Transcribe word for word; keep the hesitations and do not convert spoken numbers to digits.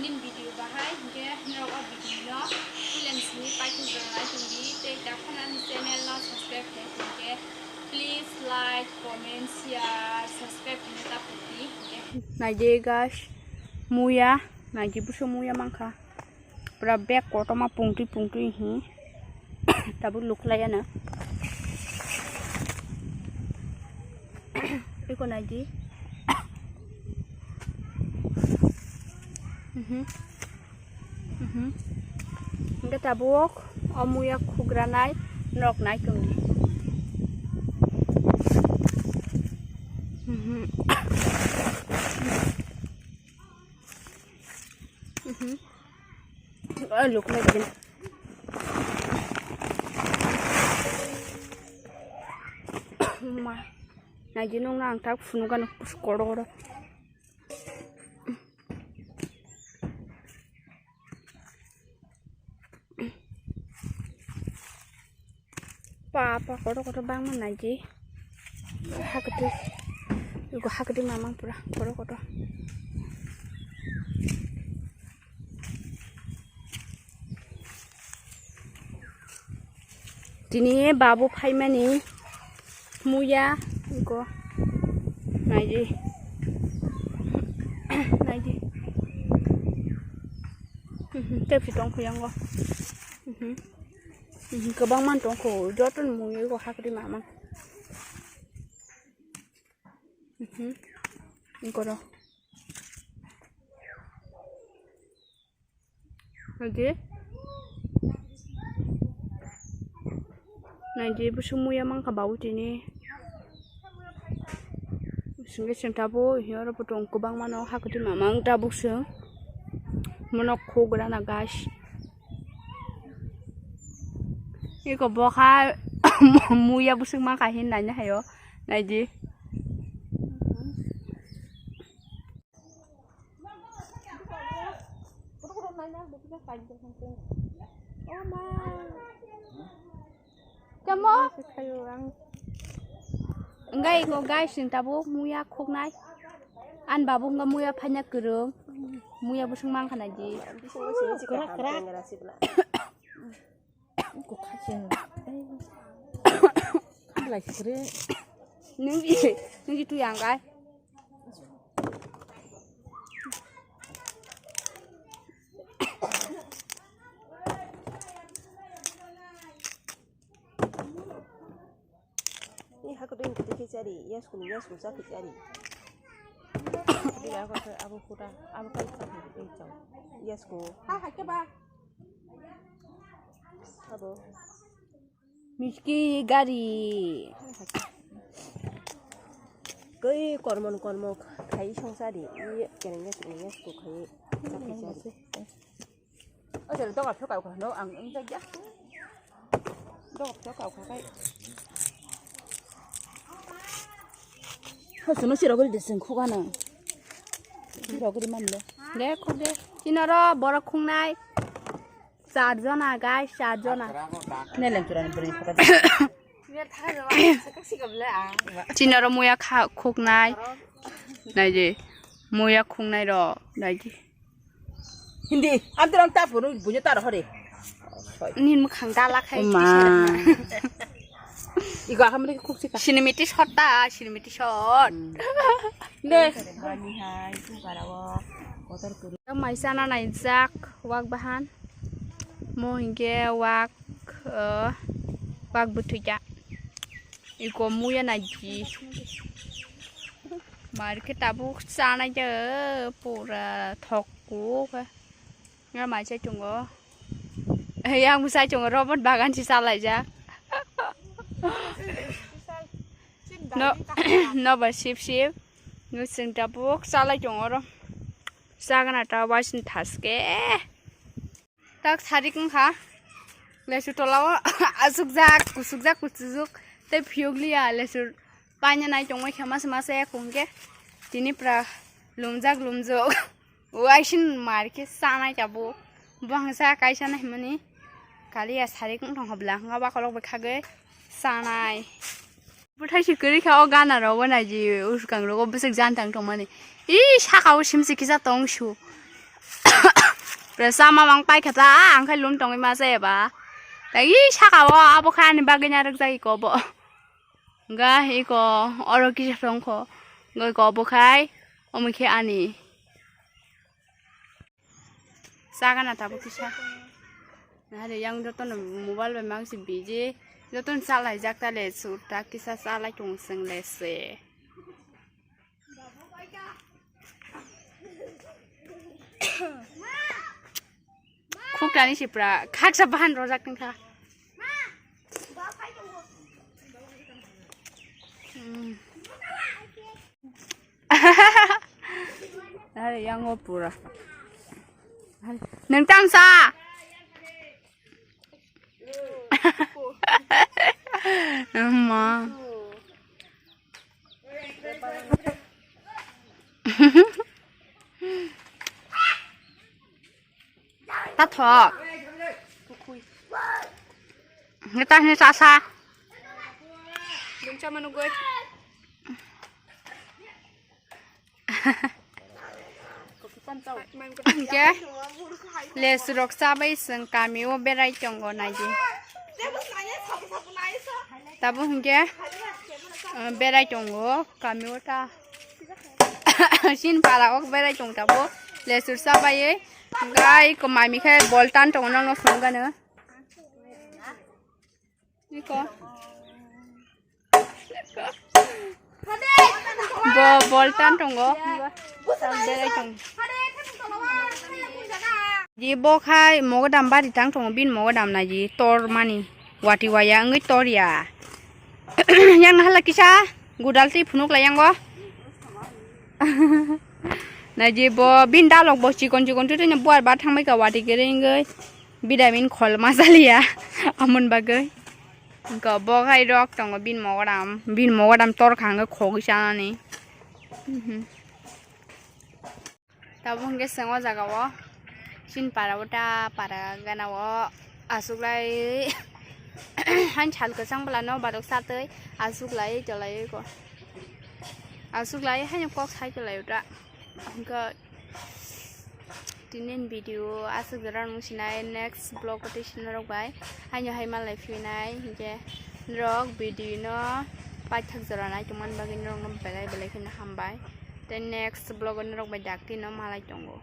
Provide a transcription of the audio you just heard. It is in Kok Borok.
Nini video bahai hingke norok o video no full and sini paithak jora nai tongdi tei dakhana ni channel no subscribe khe hingke please like, comment, share, subscribe khe ta phuti hingke. Naidi guys, muya, naidi busu muya mangkha. Pura bek kotorma pungtwi pungtwi hi. Tabuk luklai ya na. Iko naidi. Mhm. Mhm. Hingke tabuk o muya khugranai nok nai tongdi. Mhm. Mhm. Oh, look like this. Ma, naidi nung nang tak phunuk ano kotor kotor. Pa, pa, kotor kotor bangma naidi. Hakati. Iko hakati mamang pura kotor kotor. Tini babu phaimani muya iko. Naidi. Naidi. Mhm, tei phi tong kho yango. Mhm. Mhm, kwbangma tong kho, joto ni mui o hakri mamang. Mhm. Goro. Oke. Naidi busu muya mangkha babu tini. Singke sing tabuk, hiyoro bo tong kwbangma no hakri mamang tabuk sing. Mono khugra na guys. Iko bokha muya busuk ma kahin naina hayo. Naidi. Tamo? Enggak, iko guys, yang tabuk muya khuknai. An babu enggak muya phanya kerung. Muya busuk mangkha naidi. Krak, krak. Ko khachen. Belai kre. Nungji, nungji tu yang kai. Ni hako ding kiti kiti ari, yes kuni yes kusa kiti ari. Ni ako ke abo kuda, abo kai sa kiti chau. Yes ko. Ha ha ke ba. Abo. Miski gari. Kei kormon kormo khai songsari. Iye kerengnya kerengnya suku khai. Sakhi sari. Oh, jadi dong apa kau kau no ang ang saja. Dong apa kau kau kai. Kau semua si rogol deseng kau kana. Si rogol di mana le? Le kau de. Kinoro borok khungnai. Char jona, guys, char jona. Neleng churani bwrwi photo. Chinoro muya kha-, khuknai. Naidi. Muya khuknai ro. Naidi. Hindi. Amtirang tapu no bunya taro hore. Nin mukhang dala khai. Oma. Igo ahamri khuk sika. Sinimiti shot ta, sinimiti shot. Hmm. De. Bani hai, tu karawo. Kotor kuru. Mai sana naijak, wak bahan. Mo hingke wak, eh, wak bwthuija. Iko muya naiji. Mar khe tabuk chanai je pura thok kuk. Nga mai chai chungo. Yang bwsai chungo robot bagan si chalaijak. No, no ba sip sip. Nusing tabuk chalai chungo ro. Sagana ta waising thaske. Tak sarik wngkha. Lesu tolao asukjak, kusukjak, kusujuk. Tei phiyokliya lesu paina nai tongmai khe masa masa ya kungke. Tini pra lumjak lumjuk. Waising mar khe chanai tabuk. Bangsa kaisa nai himani. Kaliya sarik wngthong hobla hwnga bakolok bai khagwi chanai. Bwthai se kwrwi kha o gana rogo naidi, uskang rogo bwswk jantang tongmani. Ih, saka o simsi kisa tong su. Pura sama mang pai khata, ang khai lum tongwi ma jaya ba. Tagi saka o abo khai ani bagwi narwk jagwi ko bo. Ga iko oro kisa thongkho. Ga iko bo khai omo khe ani. Sagana tabuk kisa. Nahare yang jotono mobile bai mangsi busy. Jotono chalaijak tale surta kisa chalai tong seng lese. Khukani sipra khaksa bahan rojak tongkha. Hmm. Are yango pura. Nang tangsa. Amma. Ta thok. Neta ne sa sa. Dungcha manugoi. Hingke lesu rok chabai chwng kami o berai tongo naidi. Tabuk hingke, eh, berai tongo kami o ta. Sin para o berai tong tabuk lesu chabai. Gai ko mami khe bol tan tongo nang no phunugano. Niko. Bo bol tan tongo. Berai tong. Di bo khai mogodam bari tang tongo, bin mogodam naidi tor mani. Wati waya wngwi tor ya. Yang hala kisa gudal twi phunuk lai yango. Naidi bo bin dalok bo chikon chikon twi twi buar ba thangbai ka wati kwrwi wngwi. Vitamin khol ma saliya amon bagwi. Wngkha bo khai rok tongo bin mogodam, bin mogodam tor kha wngkha khogwi chanani. Mhm. Tabuk hwnkhe chwng o jaga o chini para o ta para gana o aswk lai hain sal kwchang bwla no barok satwi aswk lai tolai ko aswk lai haino kok sai tolai o ta. Hwnkhe tini ni video aswk jora nung sinai, next vlog o tei sinai rok bai haino hai malai phinai hinkhe norok video no paithak jora nai tongmani bagwi norok no belai belai kheno hambai tei next vlog o norok bai dakti no malai tongo.